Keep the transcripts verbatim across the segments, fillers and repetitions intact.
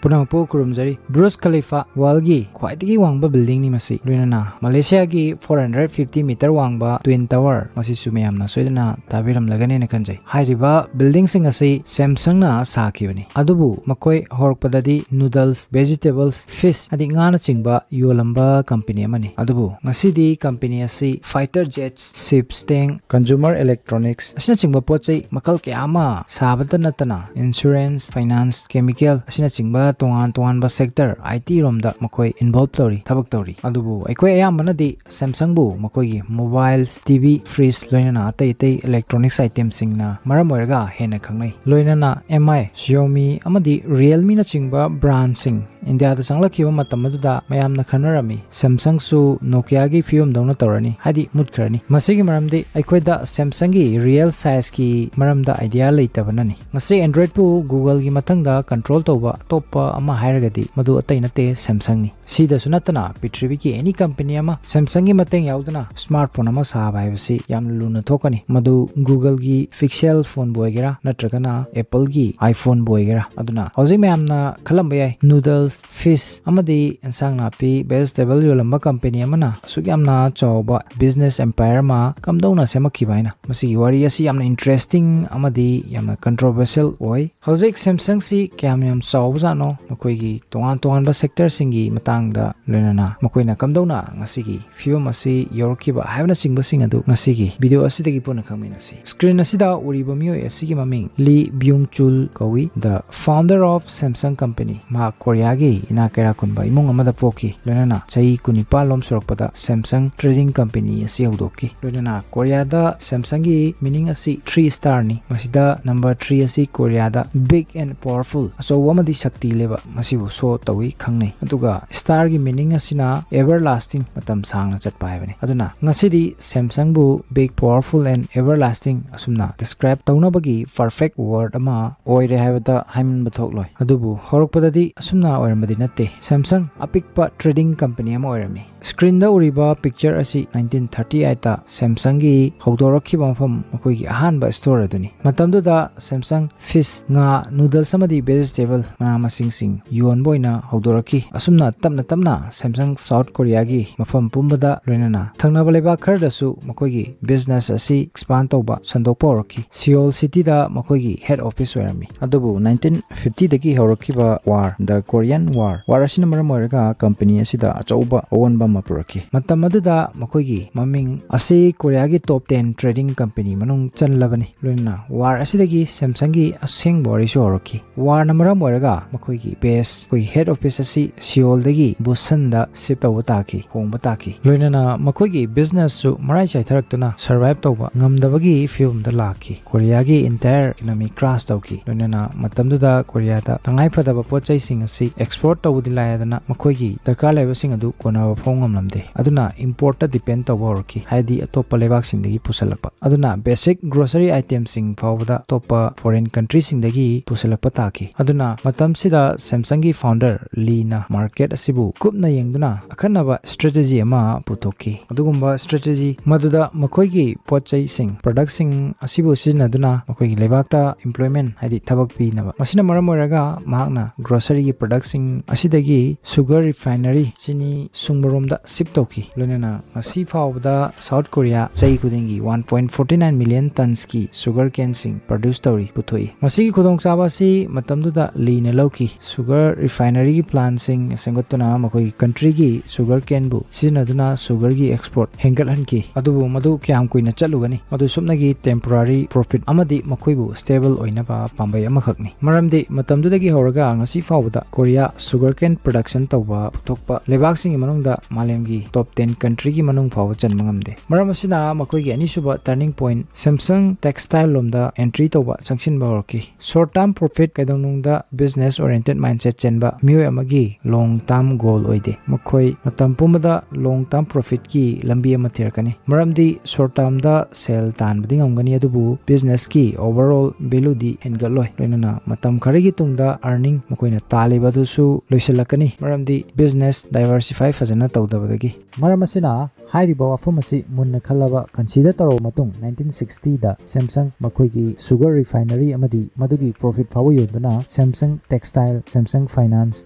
ꯄꯨꯝꯅꯃꯛꯄꯨ ꯈꯨꯔꯨꯝꯖꯔꯤ꯫ ꯕ꯭ꯔꯨꯖ ꯈꯂꯤꯐꯥ, ꯋꯥꯔꯜꯒꯤ ꯈ꯭ꯋꯥꯏꯗꯒꯤ ꯋꯥꯡꯕ ꯕꯤꯜꯗꯤꯡꯅꯤ ꯃꯁꯤ, ꯂꯣꯏꯅꯅ ꯃꯂꯦꯁꯤꯌꯥꯒꯤ ꯐꯣꯔ ꯍꯟꯗ꯭ꯔꯦꯠ ꯐꯤꯐꯇꯤ ꯃꯤꯇꯔ ꯋꯥꯡꯕ ꯇ꯭ꯋꯤꯟ ꯇꯋꯔ, ꯃꯁꯤꯁꯨ ꯃꯌꯥꯝꯅ ꯁꯣꯏꯗꯅ ꯇꯥꯕꯤꯔꯝꯂꯒꯅꯦꯅ ꯈꯟꯖꯩ꯫ ꯍꯥꯏꯔꯤꯕ ꯕꯤꯜꯗꯤꯡꯁꯤꯡ ꯑꯁꯤ ꯁꯦꯝꯁꯪꯅ ꯁꯥꯈꯤꯕꯅꯤ, ꯑꯗꯨꯕꯨ ꯃꯈꯣꯏ ꯍꯧꯔꯛꯄꯗꯗꯤ ꯅꯨꯗꯜꯁ, ꯚꯦꯖꯤꯇꯦꯕꯜꯁ, ꯐꯤꯁ, ꯍꯥꯏꯗꯤ ꯉꯥꯅꯆꯤꯡꯕ ꯌꯣꯜꯂꯝꯕ ꯀꯝꯄꯅꯤ ꯑꯃꯅꯤ꯫ ꯑꯗꯨꯕꯨ ꯉꯁꯤꯗꯤ ꯀꯝꯄꯅꯤ ꯑꯁꯤ ꯐꯥꯏꯇꯔ ꯖꯦꯠꯁ, ꯁꯤꯞꯁ, ꯇꯦꯡ, ꯀꯟꯖꯨꯃꯔ ꯏꯂꯦꯛꯇ꯭ꯔꯣꯅꯤꯛꯁ ꯑꯁꯤꯅꯆꯤꯡꯕ ꯄꯣꯠ ꯆꯩ ꯃꯈꯜ ꯀꯌꯥ ꯑꯃ ꯁꯥꯕꯇ ꯅꯠꯇꯅ, ꯏꯟꯁꯨꯔꯦꯟꯁ, ꯐꯥꯏꯅꯥꯟꯁ, ꯀꯦꯃꯤꯀꯦꯜ ꯑꯁꯤꯅꯆꯤꯡꯕ ꯇꯣꯉꯥꯟ ꯇꯣꯉꯥꯟꯕ ꯁꯦꯛꯇꯔ, ꯑꯥꯏ ꯇꯤ ꯔꯣꯝꯗ ꯃꯈꯣꯏ ꯏꯟꯚꯣꯜꯕ ꯇꯧꯔꯤ, ꯊꯕꯛ ꯇꯧꯔꯤ꯫ ꯑꯗꯨꯕꯨ ꯑꯩꯈꯣꯏ ꯑꯌꯥꯝꯕꯅꯗꯤ ꯁꯦꯝꯁꯪꯕꯨ ꯃꯈꯣꯏꯒꯤ ꯃꯣꯕꯥꯏꯜꯁ, ꯇꯤ ꯚꯤ, ꯐ꯭ꯔꯤꯖ, ꯂꯣꯏꯅꯅ ꯑꯇꯩ ꯑꯇꯩ ꯏꯂꯦꯛꯇ꯭ꯔꯣꯅꯤꯛꯁ ꯑꯥꯏꯇꯦꯝꯁꯤꯡꯅ ꯃꯔꯝ ꯑꯣꯏꯔꯒ ꯍꯦꯟꯅ ꯈꯪꯅꯩ꯫ ꯂꯣꯏꯅꯅ ꯑꯦꯝ ꯑꯥꯏ, ꯁꯤꯑꯣꯃꯤ ꯑꯃꯗꯤ ꯔꯤꯌꯦꯜꯃꯤꯅꯆꯤꯡꯕ ꯕ꯭ꯔꯥꯟꯁꯤꯡ ꯏꯟꯗꯤꯌꯥꯗ ꯆꯪꯂꯛꯈꯤꯕ ꯃꯇꯝ ꯑꯗꯨꯗ ꯃꯌꯥꯝꯅ ꯈꯟꯅꯔꯝꯃꯤ, ꯁꯦꯝꯁꯪꯁꯨ ꯅꯣꯀꯤꯌꯥꯒꯤ ꯐꯤꯕꯝꯗꯧꯅ ꯇꯧꯔꯅꯤ, ꯍꯥꯏꯗꯤ ꯃꯨꯠꯈ꯭ꯔꯅꯤ꯫ ꯃꯁꯤꯒꯤ ꯃꯔꯝꯗꯤ ꯑꯩꯈꯣꯏꯗ ꯁꯦꯝꯁꯪꯒꯤ ꯔꯤꯌꯦꯜ ꯁꯥꯏꯖꯀꯤ ꯃꯔꯝꯗ ꯑꯥꯏꯗꯤꯌꯥ ꯂꯩꯇꯕꯅꯅꯤ꯫ ꯉꯁꯤ ꯑꯦꯟꯗ꯭ꯔꯣꯏꯗꯄꯨ ꯒꯨꯒꯜꯒꯤ ꯃꯊꯪꯗ ꯀꯟꯇ꯭ꯔꯣꯜ ꯇꯧꯕ ꯑꯇꯣꯞꯄ ꯑꯃ ꯍꯥꯏꯔꯒꯗꯤ ꯃꯗꯨ ꯑꯇꯩ ꯅꯠꯇꯦ, ꯁꯦꯝꯁꯪꯅꯤ꯫ ꯁꯤꯗꯁꯨ ꯅꯠꯇꯅ ꯄ꯭ꯔꯤꯊꯤꯕꯤꯒꯤ ꯑꯦꯅꯤ ꯀꯝꯄꯅꯤ ꯑꯃ ꯁꯦꯝꯁꯪꯒꯤ ꯃꯇꯦꯡ ꯌꯥꯎꯗꯅ ꯁ꯭ꯃꯥꯔꯠ ꯐꯣꯟ ꯑꯃ ꯁꯥꯕ ꯍꯥꯏꯕꯁꯤ ꯌꯥꯝꯅ ꯂꯨꯅ ꯊꯣꯛꯀꯅꯤ꯫ ꯃꯗꯨ ꯒꯨꯒꯜꯒꯤ ꯄꯤꯛꯁꯦꯜ ꯐꯣꯟꯕꯨ ꯑꯣꯏꯒꯦꯔꯥ ꯅꯠꯇ꯭ꯔꯒꯅ ꯑꯦꯄꯜꯒꯤ ꯑꯥꯏꯐꯣꯟꯕꯨ ꯑꯣꯏꯒꯦꯔꯥ꯫ ꯑꯗꯨꯅ ꯍꯧꯖꯤꯛ ꯃꯌꯥꯝꯅ ꯈꯜꯂꯝꯕ ꯌꯥꯏ, ꯅꯨꯗꯜꯁ, ꯐꯤꯁ ꯑꯃꯗꯤ ꯏꯟꯁꯥꯡ ꯅꯥꯄꯤ, ꯚꯦꯖꯤꯇꯦꯕꯜ ꯌꯣꯜꯂꯝꯕ ꯀꯝꯄꯅꯤ ꯑꯃꯅ ꯑꯁꯨꯛ ꯌꯥꯝꯅ ꯆꯥꯎꯕ ꯕꯤꯖꯤꯅꯦꯁ ꯑꯦꯝꯄꯥꯌꯔ ꯑꯃ ꯀꯝꯗꯧꯅ ꯁꯦꯝꯃꯛꯈꯤꯕ ꯍꯥꯏꯅ꯫ ꯃꯁꯤꯒꯤ ꯋꯥꯔꯤ ꯑꯁꯤ ꯌꯥꯝꯅ ꯏꯟꯇꯔꯦꯁꯇꯤꯡ ꯑꯃꯗꯤ ꯌꯥꯝꯅ ꯀꯟꯇ꯭ꯔꯣꯚꯔꯁꯤꯌꯦꯜ ꯑꯣꯏ꯫ ꯍꯧꯖꯤꯛ ꯁꯦꯝꯁꯪꯁꯤ ꯀꯌꯥꯝ ꯌꯥꯝ ꯆꯥꯎꯕꯖꯥꯠꯅꯣ, ꯃꯈꯣꯏꯒꯤ ꯇꯣꯉꯥꯟ ꯇꯣꯉꯥꯟꯕ ꯁꯦꯛꯇꯔꯁꯤꯡꯒꯤ ꯃꯇꯥꯡꯗ, ꯂꯣꯏꯅꯅ ꯃꯈꯣꯏꯅ ꯀꯝꯗꯧꯅ ꯉꯁꯤꯒꯤ ꯐꯤꯕꯝ ꯑꯁꯤ ꯌꯧꯔꯛꯈꯤꯕ ꯍꯥꯏꯕꯅꯆꯤꯡꯕꯁꯤꯡ ꯑꯗꯨ ꯉꯁꯤꯒꯤ ꯚꯤꯗꯤꯑꯣ ꯑꯁꯤꯗꯒꯤ ꯄꯨꯟꯅ ꯈꯪꯃꯤꯟꯅꯁꯤ꯫ ꯁ꯭ꯀ꯭ꯔꯤꯟ ꯑꯁꯤꯗ ꯎꯔꯤꯕ ꯃꯤꯑꯣꯏ ꯑꯁꯤꯒꯤ ꯃꯃꯤꯡ ꯂꯤ ꯕ꯭ꯌꯨꯡ ꯆꯨꯜ ꯀꯧꯏ, the founder of Samsung Company꯫ ꯃꯍꯥꯛ ꯀꯣꯔꯤꯌꯥꯒꯤ ꯏꯅꯥꯛ ꯀꯩꯔꯥꯛ ꯈꯨꯟꯕ ꯏꯃꯨꯡ ꯑꯃꯗ ꯄꯣꯛꯈꯤ, ꯂꯣꯏꯅꯅ ꯆꯍꯤ ꯀꯨꯟꯅꯤꯄꯥꯟ ꯂꯣꯝ ꯁꯨꯔꯛꯄꯗ ꯁꯦꯝꯁꯪ ꯇ꯭ꯔꯦꯗꯤꯡ ꯀꯝꯄꯦꯅꯤ ꯑꯁꯤ ꯍꯧꯗꯣꯛꯈꯤ꯫ ꯂꯣꯏꯅꯅ ꯀꯣꯔꯤꯌꯥꯗ ꯁꯦꯝꯁꯪꯒꯤ ꯃꯤꯅꯤꯡ ꯑꯁꯤ ꯊ꯭ꯔꯤ ꯁ꯭ꯇꯥꯔꯅꯤ꯫ ꯃꯁꯤꯗ ꯅꯝꯕꯔ ꯊ꯭ꯔꯤ ꯑꯁꯤ ꯀꯣꯔꯤꯌꯥꯗ big and powerful, ꯑꯆꯧꯕ ꯑꯃꯗꯤ ꯁꯛꯇꯤ ꯂꯩꯕ, ꯃꯁꯤꯕꯨ ꯁꯣ ꯇꯧꯏ, ꯈꯪꯅꯩ꯫ ꯑꯗꯨꯒ ꯁ꯭ꯇꯥꯔꯒꯤ ꯃꯤꯅꯤꯡ ꯑꯁꯤꯅ ꯑꯦꯚꯔꯂꯥꯁꯇꯤꯡ, ꯃꯇꯝ ꯁꯥꯡꯅ ꯆꯠꯄ ꯍꯥꯏꯕꯅꯤ꯫ ꯑꯗꯨꯅ ꯉꯁꯤꯗꯤ ꯁꯦꯝꯁꯪꯕꯨ big, powerful and everlasting ꯑꯁꯨꯝꯅ ꯗꯤꯁꯀ꯭ꯔꯥꯏꯕ ꯇꯧꯅꯕꯒꯤ ꯄꯔꯐꯦꯛ ꯋꯥꯔꯗ ꯑꯃ ꯑꯣꯏꯔꯦ ꯍꯥꯏꯕꯗ ꯍꯥꯏꯃꯟꯕ ꯊꯣꯛꯂꯣꯏ꯫ ꯑꯗꯨꯕꯨ ꯍꯧꯔꯛꯄꯗꯗꯤ ꯑꯁꯨꯝꯅ ꯑꯣꯏꯔꯝꯕꯗꯤ ꯅꯠꯇꯦ꯫ ꯁꯦꯝꯁꯪ ꯑꯄꯤꯛꯄ ꯇ꯭ꯔꯦꯗꯤꯡ ꯀꯝꯄꯦꯅꯤ ꯑꯃ ꯑꯣꯏꯔꯝꯃꯤ꯫ Screenꯗ ꯎꯔꯤꯕ picture ꯑꯁꯤ nineteen thirty eightꯇ Samsungꯒꯤ ꯍꯧꯗꯣꯔꯛꯈꯤꯕ ꯃꯐꯝ, ꯃꯈꯣꯏꯒꯤ ꯑꯍꯥꯟꯕ store ꯑꯗꯨꯅꯤ꯫ ꯃꯇꯝꯗꯨꯗ Samsung fish, ꯉꯥ, noodles ꯑꯃꯗꯤ vegetable, ꯃꯅꯥ ꯃꯁꯤꯡꯁꯤꯡ ꯌꯣꯟꯕ ꯑꯣꯏꯅ ꯍꯧꯗꯣꯔꯛꯈꯤ꯫ ꯑꯁꯨꯝꯅ ꯇꯞꯅ ꯇꯞꯅ Samsung South Koreaꯒꯤ ꯃꯐꯝ ꯄꯨꯝꯕꯗ, ꯂꯣꯏꯅꯅ ꯊꯪꯅꯕ ꯂꯩꯕꯥꯛ ꯈꯔꯗꯁꯨ ꯃꯈꯣꯏꯒꯤ business ꯑꯁꯤ expand ꯇꯧꯕ, ꯁꯟꯗꯣꯛꯄ ꯍꯧꯔꯛꯈꯤ꯫ Seoul cityꯗ ꯃꯈꯣꯏꯒꯤ head office ꯑꯣꯏꯔꯝꯃꯤ꯫ ꯑꯗꯨꯕꯨ nineteen fiftyꯗꯒꯤ ꯍꯧꯔꯛꯈꯤꯕ war, the Korean War, war ꯑꯁꯤꯅ ꯃꯔꯝ ꯑꯣꯏꯔꯒ company ꯑꯁꯤꯗ ꯑꯆꯧꯕ ꯑꯑꯣꯟꯕ ꯑꯃ ꯄꯨꯔꯛꯈꯤ꯫ ꯃꯇꯝ ꯑꯗꯨꯗ ꯃꯈꯣꯏꯒꯤ ꯃꯃꯤꯡ ꯑꯁꯤ ꯀꯣꯔꯤꯌꯥꯒꯤ top ten trading company ꯃꯅꯨꯡ ꯆꯜꯂꯕꯅꯤ꯫ ꯂꯣꯏꯅꯅ war ꯑꯁꯤꯗꯒꯤ Samsungꯒꯤ ꯑꯁꯦꯡꯕ ꯋꯥꯔꯤꯁꯨ ꯍꯧꯔꯛꯈꯤ꯫ Warꯅ ꯃꯔꯝ ꯑꯣꯏꯔꯒ ꯃꯈꯣꯏꯒꯤ base, ꯑꯩꯈꯣꯏ head office ꯑꯁꯤ Seoulꯗꯒꯤ Busanꯗ shift ꯇꯧꯕ ꯇꯥꯈꯤ, ꯍꯣꯡꯕ ꯇꯥꯈꯤ꯫ ꯂꯣꯏꯅꯅ ꯃꯈꯣꯏꯒꯤ businessꯁꯨ ꯃꯔꯥꯏ ꯆꯥꯏꯊꯔꯛꯇꯨꯅ survive ꯇꯧꯕ ꯉꯝꯗꯕꯒꯤ ꯐꯤꯕꯝꯗ ꯂꯥꯛꯈꯤ꯫ ꯀꯣꯔꯤꯌꯥꯒꯤ entire economy crash ꯇꯧꯈꯤ꯫ ꯂꯣꯏꯅꯅ ꯃꯇꯝꯗꯨꯗ ꯀꯣꯔꯤꯌꯥꯗ ꯇꯉꯥꯏ ꯐꯗꯕ ꯄꯣꯠ ꯆꯩꯁꯤꯡ ꯑꯁꯤ export ꯇꯧꯕꯗꯤ ꯂꯥꯏꯔꯗꯅ ꯃꯈꯣꯏꯒꯤ ꯗꯔꯀꯥꯔ ꯂꯩꯕꯁꯤꯡ ꯑꯗꯨ ꯀꯣꯟꯅꯕ ꯐꯥꯎ ꯉꯝꯂꯝꯗꯦ꯫ ꯑꯗꯨꯅ importꯇ depend ꯇꯧꯕ ꯍꯧꯔꯛꯈꯤ, ꯍꯥꯏꯗꯤ ꯑꯇꯣꯞꯄ ꯂꯩꯕꯥꯛꯁꯤꯡꯗꯒꯤ ꯄꯨꯁꯜꯂꯛꯄ꯫ ꯑꯗꯨꯅ basic grocery itemꯁꯤꯡ ꯐꯥꯎꯕꯗ ꯑꯇꯣꯞꯄ foreign countryꯁꯤꯡꯗꯒꯤ ꯄꯨꯁꯜꯂꯛꯄ ꯇꯥꯈꯤ꯫ ꯑꯗꯨꯅ ꯃꯇꯝꯁꯤꯗ Samsungꯒꯤ founder Leeꯅ market ꯑꯁꯤꯕꯨ ꯀꯨꯞꯅ ꯌꯦꯡꯗꯨꯅ ꯑꯈꯟꯅꯕ strategy ꯑꯃ ꯄꯨꯊꯣꯛꯈꯤ꯫ ꯑꯗꯨꯒꯨꯝꯕ strategy ꯃꯗꯨꯗ ꯃꯈꯣꯏꯒꯤ ꯄꯣꯠ ꯆꯩꯁꯤꯡ, productꯁꯤꯡ ꯑꯁꯤꯕꯨ ꯁꯤꯖꯤꯟꯅꯗꯨꯅ ꯃꯈꯣꯏꯒꯤ ꯂꯩꯕꯥꯛꯇ employment, ꯍꯥꯏꯗꯤ ꯊꯕꯛ ꯄꯤꯅꯕ꯫ ꯃꯁꯤꯅ ꯃꯔꯝ ꯑꯣꯏꯔꯒ ꯃꯍꯥꯛꯅ groceryꯒꯤ productꯁꯤꯡ ꯑꯁꯤꯗꯒꯤ sugar refinery, ꯆꯤꯅꯤ ꯁꯨꯡꯕꯔꯣꯝꯗ shift ꯇꯧꯈꯤ꯫ ꯂꯣꯏꯅꯅ ꯉꯁꯤ ꯐꯥꯎꯕꯗ South Korea ꯆꯍꯤ ꯈꯨꯗꯤꯡꯒꯤ one point forty nine million tonsꯀꯤ sugar caneꯁꯤꯡ produce ꯇꯧꯔꯤ, ꯄꯨꯊꯣꯛꯏ꯫ ꯃꯁꯤꯒꯤ ꯈꯨꯗꯣꯡꯆꯥꯕ ꯑꯁꯤ ꯃꯇꯝꯗꯨꯗ Leeꯅ ꯂꯧꯈꯤ꯫ Sugar refineryꯒꯤ plantꯁꯤꯡ ꯁꯦꯝꯒꯠꯇꯨꯅ ꯃꯈꯣꯏꯒꯤ countryꯒꯤ sugar caneꯕꯨ ꯁꯤꯖꯤꯟꯅꯗꯨꯅ sugarꯒꯤ export ꯍꯦꯟꯒꯠꯍꯟꯈꯤ꯫ ꯑꯗꯨꯕꯨ ꯃꯗꯨ ꯀꯌꯥꯝ ꯀꯨꯏꯅ ꯆꯠꯂꯨꯒꯅꯤ? ꯃꯗꯨ ꯁꯨꯞꯅꯒꯤ temporary profit ꯑꯃꯗꯤ ꯃꯈꯣꯏꯕꯨ stable ꯑꯣꯏꯅꯕ ꯄꯥꯝꯕꯩ ꯑꯃꯈꯛꯅꯤ꯫ ꯃꯔꯝꯗꯤ ꯃꯇꯝꯗꯨꯗꯒꯤ ꯍꯧꯔꯒ ꯉꯁꯤ ꯐꯥꯎꯕꯗ ꯀꯣꯔꯤꯌꯥ sugar cane production ꯇꯧꯕ, ꯄꯨꯊꯣꯛꯄ ꯂꯩꯕꯥꯛꯁꯤꯡꯒꯤ ꯃꯅꯨꯡꯗ ꯃꯥꯂꯦꯝꯒꯤ top ten countryꯒꯤ ꯃꯅꯨꯡ ꯐꯥꯎꯕ ꯆꯟꯕ ꯉꯝꯗꯦ꯫ ꯃꯔꯝ ꯑꯁꯤꯅ ꯃꯈꯣꯏꯒꯤ ꯑꯅꯤꯁꯨꯕ turning point Samsung Textile ꯂꯣꯝꯗ entry ꯇꯧꯕ, ꯆꯪꯁꯤꯟꯕ ꯍꯧꯔꯛꯈꯤ꯫ Short term profit ꯀꯩꯗꯧꯅꯨꯡꯗ business oriented mindset ꯆꯦꯟꯕ ꯃꯤꯑꯣꯏ ꯑꯃꯒꯤ long term goal ꯑꯣꯏꯗꯦ꯫ ꯃꯈꯣꯏ ꯃꯇꯝ ꯄꯨꯝꯕꯗ long term profitꯀꯤ ꯂꯝꯕꯤ ꯑꯃ ꯊꯤꯔꯛꯀꯅꯤ, ꯃꯔꯝꯗꯤ short termꯗ ꯁꯦꯜ ꯇꯥꯟꯕꯗꯤ ꯉꯝꯒꯅꯤ, ꯑꯗꯨꯕꯨ businessꯀꯤ overall valueꯗꯤ ꯍꯦꯟꯒꯠꯂꯣꯏ꯫ ꯂꯣꯏꯅꯅ ꯃꯇꯝ ꯈꯔꯒꯤ ꯇꯨꯡꯗ earning, ꯃꯈꯣꯏꯅ ꯇꯥꯜꯂꯤꯕ ꯑꯗꯨꯁꯨ ꯂꯣꯏꯁꯤꯜꯂꯛꯀꯅꯤ, ꯃꯔꯝꯗꯤ business diversify ꯐꯖꯅ ꯇꯧꯗꯦ꯫ ꯇꯧꯗꯕꯗꯒꯤ꯫ ꯃꯔꯝ ꯑꯁꯤꯅ ꯍꯥꯏꯔꯤꯕ ꯋꯥꯐꯝ ꯑꯁꯤ ꯃꯨꯟꯅ ꯈꯜꯂꯕ, ꯀꯟꯁꯤꯗꯔ ꯇꯧꯔꯕ ꯃꯇꯨꯡ, ꯅꯥꯏꯟꯇꯤꯟ ꯁꯤꯛꯁꯇꯤꯗ ꯁꯦꯝꯁꯪ ꯃꯈꯣꯏꯒꯤ ꯁꯨꯒꯔ ꯔꯤꯐꯥꯏꯅꯔꯤ ꯑꯃꯗꯤ ꯃꯗꯨꯒꯤ ꯄ꯭ꯔꯣꯐꯤꯠ ꯐꯥꯎꯕ ꯌꯣꯟꯗꯨꯅ Samsung textile, Samsung finance,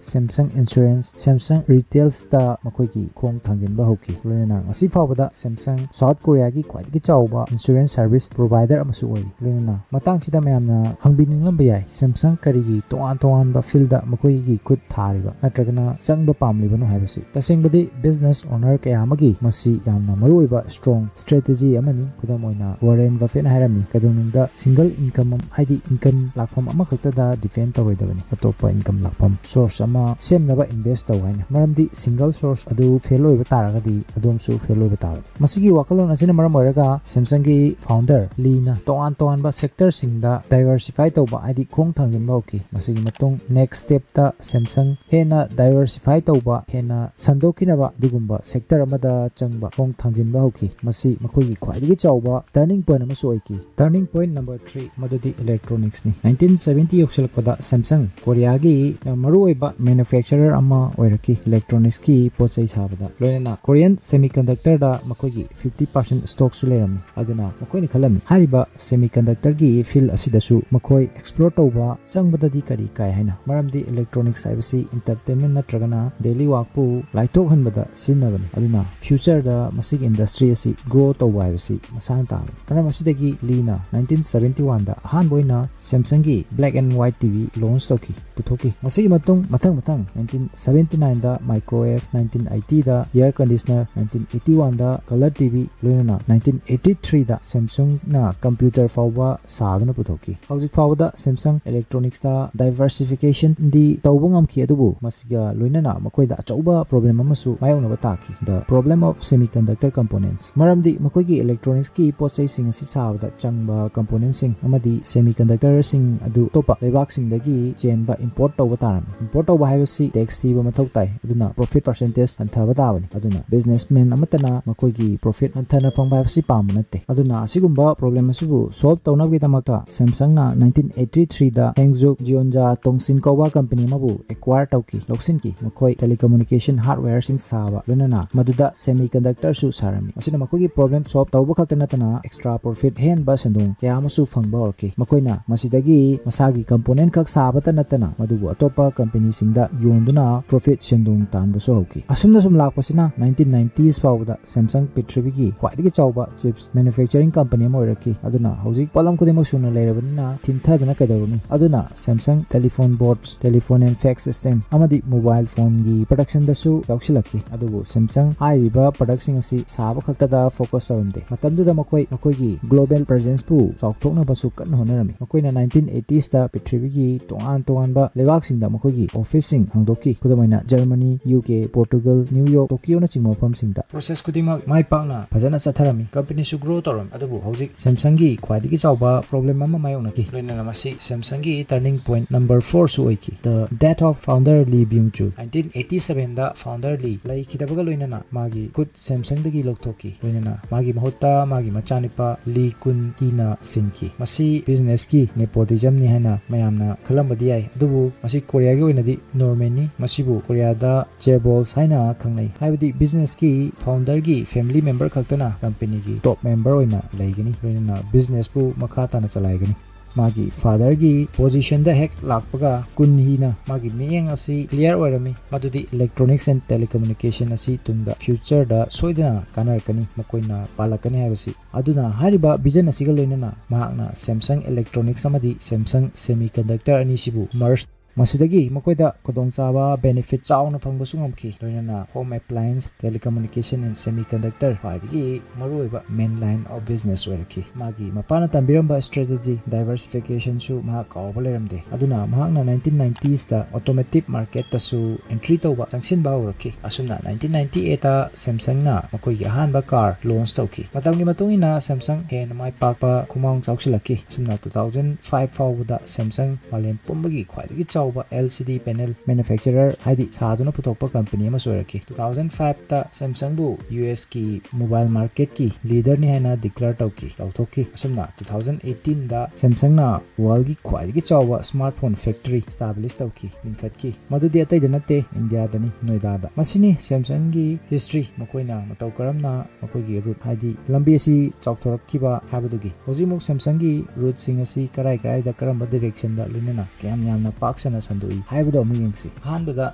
Samsung insurance, Samsung ꯔꯤꯇꯦꯜꯁꯇ ꯃꯈꯣꯏꯒꯤ ꯈꯣꯡ ꯊꯥꯡꯖꯤꯟꯕ ꯍꯧꯈꯤ꯫ ꯂꯣꯏꯅꯅ ꯉꯁꯤ ꯐꯥꯎꯕꯗ ꯁꯦꯝꯁꯪ ꯁꯥꯎꯠ ꯀꯣꯔꯤꯌꯥꯒꯤ ꯈ꯭ꯋꯥꯏꯗꯒꯤ ꯆꯥꯎꯕ ꯏꯟꯁꯨꯔꯦꯟꯁ ꯁꯥꯔꯚꯤꯁ ꯄ꯭ꯔꯣꯚꯥꯏꯗꯔ ꯑꯃꯁꯨ ꯑꯣꯏꯔꯤ꯫ ꯂꯣꯏꯅꯅ ꯃꯇꯥꯡꯁꯤꯗ ꯃꯌꯥꯝꯅ ꯍꯪꯕꯤꯅꯤꯡꯂꯝꯕ ꯌꯥꯏ, ꯁꯦꯝꯁꯪ ꯀꯔꯤꯒꯤ ꯇꯣꯉꯥꯟ ꯇꯣꯉꯥꯟꯕ ꯐꯤꯜꯗ ꯃꯈꯣꯏꯒꯤ ꯈꯨꯠ ꯊꯥꯔꯤꯕ ꯅꯠꯇ꯭ꯔꯒꯅ ꯆꯪꯕ ꯄꯥꯝꯂꯤꯕꯅꯣ ꯍꯥꯏꯕꯁꯤ꯫ ꯇꯁꯦꯡꯕꯗꯤ ꯕꯤꯖꯤꯅꯦꯁ ꯑꯣꯅꯔ ꯀꯌꯥ ꯑꯃꯒꯤ ꯃꯁꯤ ꯌꯥꯝꯅ ꯃꯔꯨꯑꯣꯏꯕ ꯁ꯭ꯇ꯭ꯔꯣꯡ ꯁ꯭ꯇ꯭ꯔꯦꯇꯦꯖꯤ ꯑꯃꯅꯤ꯫ ꯈꯨꯗꯝ ꯑꯣꯏꯅ ꯋꯥꯔꯦꯟ ꯕꯐꯦꯠꯅ ꯍꯥꯏꯔꯝꯃꯤ, "ꯀꯩꯗꯧꯅꯨꯡꯗ ꯁꯤꯡꯒꯜ ꯏꯟꯀꯝ, ꯍꯥꯏꯗꯤ ꯏꯟꯀꯝ ꯂꯥꯛꯐꯝ ꯑꯃꯈꯛꯇꯗ ꯗꯤꯄꯦꯟ ꯇꯧꯔꯣꯏꯗꯕꯅꯤ, ꯑꯇꯣꯞꯄ ꯏꯟꯀꯝ ꯂꯥꯛꯐꯝ ꯁꯣꯔꯁ ꯑꯃ ꯁꯦꯝꯅꯕ ꯏꯟꯚꯦꯁ ꯇꯧ" ꯍꯥꯏꯅ꯫ ꯃꯔꯝꯗꯤ ꯁꯤꯡꯒꯜ ꯁꯣꯔꯁ ꯑꯗꯨ ꯐꯦꯜ ꯑꯣꯏꯕ ꯇꯥꯔꯒꯗꯤ ꯑꯗꯣꯝꯁꯨ ꯐꯦꯜ ꯑꯣꯏꯕ ꯇꯥꯕꯅꯤ꯫ ꯃꯁꯤꯒꯤ ꯋꯥꯈꯜꯂꯣꯟ ꯑꯁꯤꯅ ꯃꯔꯝ ꯑꯣꯏꯔꯒ ꯁꯦꯝꯁꯪꯒꯤ ꯐꯥꯎꯟꯗꯔ ꯂꯤꯅ ꯇꯣꯉꯥꯟ ꯇꯣꯉꯥꯟꯕ ꯁꯦꯛꯇꯔꯁꯤꯡꯗ ꯗꯥꯏꯚꯔꯁꯤꯐꯥꯏ ꯇꯧꯕ, ꯍꯥꯏꯗꯤ ꯈꯣꯡ ꯊꯥꯡꯖꯤꯟꯕ ꯍꯧꯈꯤ꯫ ꯃꯁꯤꯒꯤ ꯃꯇꯨꯡ ꯅꯦꯛꯁ ꯁ꯭ꯇꯦꯞꯇ ꯁꯦꯝꯁꯪ ꯍꯦꯟꯅ ꯗꯥꯏꯚꯔꯁꯤꯐꯥꯏ ꯇꯧꯕ, ꯍꯦꯟꯅ ꯁꯟꯗꯣꯛꯈꯤꯅꯕ ꯑꯗꯨꯒꯨꯝꯕ ꯁꯦꯛꯇꯔ ꯑꯃꯗ ꯆꯪꯕ, ꯈꯣꯡ ꯊꯥꯡꯖꯤꯟꯕ ꯍꯧꯈꯤ꯫ ꯃꯁꯤ ꯃꯈꯣꯏꯒꯤ ꯈ꯭ꯋꯥꯏꯗꯒꯤ ꯆꯥꯎꯕ ꯇꯔꯅꯤꯡ ꯄꯣꯏꯟꯠ ꯑꯃꯁꯨ ꯑꯣꯏꯈꯤ꯫ ꯇꯔꯅꯤꯡ ꯄꯣꯏꯟꯠ ꯅꯝꯕꯔ ꯊ꯭ꯔꯤ, ꯃꯗꯨꯗꯤ ꯏꯂꯦꯛꯇ꯭ꯔꯣꯅꯤꯛꯁꯅꯤ꯫ ꯅꯥꯏꯟꯇꯤꯟ ꯁꯚꯦꯟꯇꯤ ꯌꯧꯁꯤꯜꯂꯛꯄꯗ ꯁꯦꯝꯁꯪ ꯀꯣꯔꯤꯌꯥꯒꯤ ꯌꯥꯝ ꯃꯔꯨꯑꯣꯏꯕ ꯃꯦꯅꯨꯐꯦꯛꯆꯔꯔ ꯑꯃ ꯑꯣꯏꯔꯛꯈꯤ ꯏꯂꯦꯛꯇ꯭ꯔꯣꯅꯤꯛꯁꯀꯤ ꯄꯣꯠ ꯆꯩ ꯁꯥꯕꯗ꯫ ꯂꯣꯏꯅꯅ ꯀꯣꯔꯤꯌꯟ ꯁꯦꯃꯤꯀꯟꯗꯛꯇꯔꯗ ꯃꯈꯣꯏꯒꯤ ꯐꯤꯐꯇꯤ ꯄꯥꯔꯁꯦꯟꯠ ꯁ꯭ꯇꯣꯛꯁꯨ ꯂꯩꯔꯝꯃꯤ꯫ ꯑꯗꯨꯅ ꯃꯈꯣꯏꯅ ꯈꯜꯂꯝꯃꯤ, ꯍꯥꯏꯔꯤꯕ ꯁꯦꯃꯤꯀꯟꯗꯛꯇꯔꯒꯤ ꯐꯤꯜ ꯑꯁꯤꯗꯁꯨ ꯃꯈꯣꯏ ꯑꯦꯛꯁꯄ꯭ꯂꯣꯔ ꯇꯧꯕ ꯆꯪꯕꯗꯗꯤ ꯀꯔꯤ ꯀꯥꯏ ꯍꯥꯏꯅ꯫ ꯃꯔꯝꯗꯤ ꯏꯂꯦꯛꯇ꯭ꯔꯣꯅꯤꯛꯁ ꯍꯥꯏꯕꯁꯤ ꯏꯟꯇꯔꯇꯦꯟꯃꯦꯟ ꯅꯠꯇ꯭ꯔꯒꯅ ꯗꯦꯂꯤ ꯋꯥꯛꯄꯨ ꯂꯥꯏꯊꯣꯛꯍꯟꯕꯗ ꯁꯤꯖꯤꯟꯅꯕꯅꯤ꯫ ꯑꯗꯨꯅ ꯐ꯭ꯌꯨꯆꯔꯗ ꯃꯁꯤꯒꯤ ꯏꯟꯗꯁꯇ꯭ꯔꯤ ꯑꯁꯤ ꯒ꯭ꯔꯣ ꯇꯧꯕ ꯍꯥꯏꯕꯁꯤ ꯃꯁꯥꯅ ꯇꯥꯕꯅꯤ꯫ ꯃꯔꯝ ꯑꯁꯤꯗꯒꯤ ꯂꯤꯅ ꯅꯥꯏꯟꯇꯤꯟ ꯁꯚꯦꯟꯇꯤ ꯋꯥꯟꯗ ꯑꯍꯥꯟꯕ ꯑꯣꯏꯅ ꯁꯦꯝꯁꯪꯒꯤ black and white T V launch ꯇꯧꯈꯤ, ꯄꯨꯊꯣꯛꯈꯤ꯫ ꯃꯁꯤꯒꯤ ꯃꯇꯨꯡ ꯃꯊꯪ ꯃꯊꯪ ꯅꯥꯏꯟꯇꯤꯟ ꯁꯚꯦꯟꯇꯤ ꯅꯥꯏꯟꯗ ꯃꯥꯏꯀ꯭ꯔꯣꯋꯦꯚ, ꯅꯥꯏꯟꯇꯤꯟ ꯑꯩꯠꯇꯤꯗ ꯏꯌꯔ ꯀꯟꯗꯤꯁꯅꯔ, ꯅꯥꯏꯟꯇꯤꯟ ꯑꯩꯠꯇꯤ ꯋꯥꯟꯗ ꯀꯂꯔ ꯇꯤ ꯚꯤ, ꯂꯣꯏꯅꯅ ꯅꯥꯏꯟꯇꯤꯟ ꯑꯩꯠꯇꯤ ꯊ꯭ꯔꯤꯗ ꯁꯦꯝꯁꯨꯡꯅ ꯀꯝꯄ꯭ꯌꯨꯇꯔ ꯐꯥꯎꯕ ꯁꯥꯗꯨꯅ ꯄꯨꯊꯣꯛꯈꯤ꯫ ꯍꯧꯖꯤꯛ ꯐꯥꯎꯕꯗ ꯁꯦꯝꯁꯪ ꯏꯂꯦꯛꯇ꯭ꯔꯣꯅꯤꯛꯁꯇ ꯗꯥꯏꯚꯔꯁꯤꯐꯤꯀꯦꯁꯟꯗꯤ ꯇꯧꯕ ꯉꯝꯈꯤ, ꯑꯗꯨꯕꯨ ꯃꯁꯤꯒ ꯂꯣꯏꯅꯅ ꯃꯈꯣꯏꯗ ꯑꯆꯧꯕ ꯄ꯭ꯔꯣꯕ꯭ꯂꯦꯝ ꯑꯃꯁꯨ ꯃꯥꯌꯣꯛꯅꯕ ꯇꯥꯈꯤ, the problem of semiconductor components꯫ ꯃꯔꯝꯗꯤ ꯃꯈꯣꯏꯒꯤ ꯏꯂꯦꯛꯇ꯭ꯔꯣꯅꯤꯛꯁꯀꯤ ꯄꯣꯠ ꯆꯩꯁꯤꯡ ꯑꯁꯤ ꯁꯥꯕꯗ ꯆꯪꯕ ꯀꯝꯄꯣꯅꯦꯟꯠꯁꯤꯡ ꯑꯃꯗꯤ ꯁꯦꯃꯤꯀꯟꯗꯛꯇꯔꯁꯤꯡ ꯑꯗꯨ ꯑꯇꯣꯞꯄ ꯂꯩꯕꯥꯛꯁꯤꯡꯗꯒꯤ ꯆꯦꯟꯕ ꯏꯝꯄꯣꯔꯠ ꯇꯧꯕ ꯇꯥꯔꯝꯃꯤ꯫ ꯏꯝꯄꯣꯔꯠ ꯇꯧꯕ ꯍꯥꯏꯕꯁꯤ ꯇꯦꯛꯁ ꯊꯤꯕ ꯃꯊꯧ ꯇꯥꯏ, ꯑꯗꯨꯅ ꯄ꯭ꯔꯣꯐꯤꯠ ꯄꯥꯔꯁꯦꯟꯇꯦꯖ ꯍꯟꯊꯕ ꯇꯥꯕꯅꯤ꯫ ꯑꯗꯨꯅ ꯕꯤꯖꯤꯅꯦꯁꯃꯦꯟ ꯑꯃꯠꯇꯅ ꯃꯈꯣꯏꯒꯤ ꯄ꯭ꯔꯣꯐꯤꯠ ꯍꯟꯊꯅ ꯐꯪꯕ ꯍꯥꯏꯕꯁꯤ ꯄꯥꯝꯕ ꯅꯠꯇꯦ꯫ ꯑꯗꯨꯅ ꯑꯁꯤꯒꯨꯝꯕ ꯄ꯭ꯔꯣꯕ꯭ꯂꯦꯝ ꯑꯁꯤꯕꯨ ꯁꯣꯜꯕ ꯇꯧꯅꯕꯒꯤꯗꯃꯛꯇ ꯁꯦꯝꯁꯪꯅ ꯅꯥꯏꯟꯇꯤꯟ ꯑꯩꯠꯇꯤ ꯊ꯭ꯔꯤꯗ ꯍꯦꯡꯖꯨꯛ ꯖꯤꯌꯣꯟꯖꯥ ꯇꯣꯡꯁꯤꯟ ꯀꯧꯕ ꯀꯝꯄꯅꯤ ꯑꯃꯕꯨ ꯑꯦꯀ꯭ꯋꯥꯌꯔ ꯇꯧꯈꯤ, ꯂꯧꯁꯤꯟꯈꯤ꯫ ꯃꯈꯣꯏ ꯇꯦꯂꯤꯀꯝꯃꯨꯅꯤꯀꯦꯁꯟ ꯍꯥꯔꯗꯋꯦꯌꯔꯁꯤꯡ ꯁꯥ ꯁꯥꯕ, ꯂꯣꯏꯅꯅ ꯃꯗꯨꯗ semiconductor ꯁꯨ ꯁꯥꯔꯝꯃꯤ꯫ ꯃꯁꯤꯅ ꯃꯈꯣꯏꯒꯤ problem solve ꯇꯧꯕ ꯈꯛꯇ ꯅꯠꯇꯅ extra profit, ꯑꯍꯦꯟꯕ ꯁꯦꯟꯗꯣꯡ ꯀꯌꯥ ꯑꯃꯁꯨ ꯐꯪꯕ ꯍꯧꯔꯛꯈꯤ꯫ ꯃꯈꯣꯏꯅ ꯃꯁꯤꯗꯒꯤ ꯃꯁꯥꯒꯤ component ꯈꯛ ꯁꯥꯕꯇ ꯅꯠꯇꯅ ꯃꯗꯨꯕꯨ ꯑꯇꯣꯞꯄ company ꯁꯤꯡꯗ ꯌꯣꯟꯗꯨꯅ profit, ꯁꯦꯟꯗꯣꯡ ꯇꯥꯟꯕꯁꯨ ꯍꯧꯈꯤ꯫ ꯑꯁꯨꯝꯅ ꯁꯨꯝ ꯂꯥꯛꯄꯁꯤꯅ nineteen nineties ꯐꯥꯎꯕꯗ Samsung ꯄ꯭ꯔꯤꯊꯤꯕꯤꯒꯤ ꯈ꯭ꯋꯥꯏꯗꯒꯤ ꯆꯥꯎꯕ chips manufacturing company ꯑꯃ ꯑꯣꯏꯔꯛꯈꯤ꯫ ꯑꯗꯨꯅ ꯍꯧꯖꯤꯛ ꯄꯣꯠꯂꯝ ꯈꯨꯗꯤꯡꯃꯛ ꯁꯨꯅ ꯂꯩꯔꯕꯅꯤꯅ ꯊꯤꯟꯊꯗꯅ ꯀꯩꯗꯧꯔꯨꯅꯤ? ꯑꯗꯨꯅ Samsung telephone boards, telephone and fax system ꯑꯃꯗꯤ mobile phone ꯒꯤ production ꯗꯁꯨ ꯌꯥꯎꯁꯤꯜꯂꯛꯈꯤ꯫ ꯑꯗꯨꯕꯨ Samsung ꯍꯥꯏꯔꯤꯕ product ꯁꯤꯡ ꯑꯁꯤ ꯁꯥꯕ ꯈꯛꯇꯗ focus ꯇꯧꯔꯝꯗꯦ꯫ ꯃꯇꯝꯗꯨꯗ ꯃꯈꯣꯏ ꯃꯈꯣꯏꯒꯤ global presence ꯄꯨ ꯆꯥꯎꯊꯣꯛꯅꯕꯁꯨ ꯀꯟꯅ ꯍꯣꯠꯅꯔꯝꯃꯤ꯫ ꯃꯈꯣꯏꯅ nineteen eighties ꯇ ꯄ꯭ꯔꯤꯊꯤꯕꯤꯒꯤ ꯇꯣꯉꯥꯟ ꯇꯣꯉꯥꯟꯕ ꯂꯩꯕꯥꯛꯁꯤꯡꯗ ꯃꯈꯣꯏꯒꯤ office ꯁꯤꯡ ꯍꯥꯡꯗꯣꯛꯈꯤ꯫ ꯈꯨꯗꯝ ꯑꯣꯏꯅ Germany, U K, Portugal, New York, Tokyo ꯅꯆꯤꯡꯕ ꯃꯐꯝꯁꯤꯡꯗ꯫ Process ꯈꯨꯗꯤꯡꯃꯛ ꯃꯥꯏ ꯄꯥꯛꯅ ꯐꯖꯅ ꯆꯠꯊꯔꯝꯃꯤ꯫ Company ꯁꯨ grow ꯇꯧꯔꯝꯃꯤ꯫ ꯑꯗꯨꯕꯨ ꯍꯧꯖꯤꯛ Samsung ꯒꯤ ꯈ꯭ꯋꯥꯏꯗꯒꯤ ꯆꯥꯎꯕ problem ꯑꯃ ꯃꯥꯌꯣꯛꯅꯈꯤ꯫ ꯂꯣꯏꯅꯅ ꯃꯁꯤ Samsung ꯒꯤ turning point number four ꯁꯨ ꯑꯣꯏꯈꯤ꯫ The death of founder Lee Byung-chul꯫ Nineteen eighty seven the founder Lee ꯂꯩꯈꯤꯗꯕꯒ ꯂꯣꯏꯅꯅ ꯃꯥꯒꯤ ꯈꯨꯠ Samsung ꯗꯒꯤ ꯂꯧꯊꯣꯛꯈꯤ꯫ ꯂꯣꯏꯅꯅ ꯃꯥꯒꯤ ꯃꯍꯨꯠꯇ ꯃꯥꯒꯤ ꯃꯆꯥꯅꯨꯄꯥ Lee Kun-hee ꯅ ꯁꯤꯟꯈꯤ꯫ ꯃꯁꯤ business ꯀꯤ nepotism ꯅꯤ ꯍꯥꯏꯅ ꯃꯌꯥꯝꯅ ꯈꯜꯂꯝꯕꯗꯤ ꯌꯥꯏ, ꯑꯗꯨꯕꯨ ꯃꯁꯤ ꯀꯣꯔꯤꯌꯥꯒꯤ ꯑꯣꯏꯅꯗꯤ normal ꯅꯤ꯫ ꯃꯁꯤꯕꯨ ꯀꯣꯔꯤꯌꯥꯗ chaebols ꯍꯥꯏꯅ ꯈꯪꯅꯩ, ꯍꯥꯏꯕꯗꯤ business ꯀꯤ founder ꯒꯤ family member ꯈꯛꯇꯅ company ꯒꯤ top member ꯑꯣꯏꯅ ꯂꯩꯒꯅꯤ, ꯂꯣꯏꯅꯅ business ꯄꯨ ꯃꯈꯥ ꯇꯥꯅ ꯆꯂꯥꯏꯒꯅꯤ꯫ ꯃꯥꯒꯤ father ꯒꯤ position ꯗ ꯍꯦꯛ ꯂꯥꯛꯄꯒ Kun-hee ꯅ ꯃꯥꯒꯤ ꯃꯤꯠꯌꯦꯡ ꯑꯁꯤ clear ꯑꯣꯏꯔꯝꯃꯤ, ꯃꯗꯨꯗꯤ electronics and telecommunication ꯑꯁꯤ ꯇꯨꯡꯗ future ꯗ ꯁꯣꯏꯗꯅ ꯀꯥꯟꯅꯔꯛꯀꯅꯤ, ꯃꯈꯣꯏꯅ ꯄꯥꯜꯂꯛꯀꯅꯤ ꯍꯥꯏꯕꯁꯤ꯫ ꯑꯗꯨꯅ ꯍꯥꯏꯔꯤꯕ vision ꯑꯁꯤꯒ ꯂꯣꯏꯅꯅ ꯃꯍꯥꯛꯅ Samsung Electronics ꯑꯃꯗꯤ Samsung Semiconductor ꯑꯅꯤꯁꯤꯕꯨ merge, ꯃꯁꯤꯗꯒꯤ ꯃꯈꯣꯏꯗ ꯈꯨꯗꯣꯡꯆꯥꯕ benefit ꯆꯥꯎꯅ ꯐꯪꯕꯁꯨ ꯉꯝꯈꯤ, ꯂꯣꯏꯅꯅ home appliance, telecommunication and semiconductor ꯈ꯭ꯋꯥꯏꯗꯒꯤ ꯃꯔꯨꯑꯣꯏꯕ main line of business ꯑꯣꯏꯔꯛꯈꯤ꯫ ꯃꯥꯒꯤ ꯃꯄꯥꯅ ꯇꯝꯕꯤꯔꯝꯕ strategy diversification ꯁꯨ ꯃꯍꯥꯛ ꯀꯥꯎꯕ ꯂꯩꯔꯝꯗꯦ꯫ ꯑꯗꯨꯅ ꯃꯍꯥꯛꯅ nineteen nineties ꯇ automotive market ꯇꯁꯨ entry ꯇꯧꯕ, ꯆꯪꯁꯤꯟꯕ ꯍꯧꯔꯛꯈꯤ꯫ ꯑꯁꯨꯝꯅ nineteen ninety eight ꯇ Samsung ꯅ ꯃꯈꯣꯏꯒꯤ ꯑꯍꯥꯟꯕ car launch ꯇꯧꯈꯤ꯫ ꯃꯇꯝꯒꯤ ꯃꯇꯨꯡ ꯏꯟꯅ Samsung ꯍꯦꯟꯅ ꯃꯥꯏ ꯄꯥꯛꯄ ꯈꯣꯡꯃꯥꯡ ꯆꯥꯎꯁꯤꯜꯂꯛꯈꯤ꯫ ꯑꯁꯨꯝꯅ two thousand five ꯐꯥꯎꯕꯗ Samsung ꯃꯥꯂꯦꯝ ꯄꯨꯝꯕꯒꯤ ꯈ꯭ꯋꯥꯏꯗꯒꯤ ꯆꯥꯎꯕ ꯆꯥꯎꯕ L C D panel manufacturer, ꯍꯥꯏꯗꯤ ꯁꯥꯗꯨꯅ ꯄꯨꯊꯣꯛꯄ ꯀꯝꯄꯅꯤ ꯑꯃꯁꯨ ꯑꯣꯏꯔꯛꯈꯤ꯫ Two thousand five ꯇ Samsung ꯕꯨ U S ꯀꯤ mobile market ꯀꯤ leader ꯅꯤ ꯍꯥꯏꯅ declare ꯇꯧꯈꯤ, ꯂꯥꯎꯊꯣꯛꯈꯤ꯫ ꯑꯁꯨꯝꯅ two thousand eighteen ꯗ Samsung ꯅ world ꯒꯤ ꯈ꯭ꯋꯥꯏꯗꯒꯤ ꯆꯥꯎꯕ smartphone factory establish ꯇꯧꯈꯤ, ꯂꯤꯡꯈꯠꯈꯤ꯫ ꯃꯗꯨꯗꯤ ꯑꯇꯩꯗ ꯅꯠꯇꯦ, ꯏꯟꯗꯤꯌꯥꯗꯅꯤ, ꯅꯣꯏꯗꯥꯗ꯫ ꯃꯁꯤꯅꯤ Samsung ꯒꯤ history, ꯃꯈꯣꯏꯅ ꯃꯇꯧ ꯀꯔꯝꯅ ꯃꯈꯣꯏꯒꯤ root, ꯍꯥꯏꯗꯤ ꯂꯝꯕꯤ ꯑꯁꯤ ꯆꯥꯎꯊꯣꯔꯛꯈꯤꯕ ꯍꯥꯏꯕꯗꯨꯒꯤ꯫ ꯍꯧꯖꯤꯛꯃꯨꯛ Samsung ꯒꯤ root ꯁꯤꯡ ꯑꯁꯤ ꯀꯔꯥꯏ ꯀꯔꯥꯏꯗ, ꯀꯔꯝꯕ direction ꯗ, ꯂꯣꯏꯅꯅ ꯀꯌꯥꯝ ꯌꯥꯝꯅ ꯄꯥꯛ ꯁꯟꯅ ꯁꯟꯗꯣꯛꯏ ꯍꯥꯏꯕꯗꯨ ꯑꯃꯨꯛ ꯌꯦꯡꯁꯤ꯫ ꯑꯍꯥꯟꯕꯗ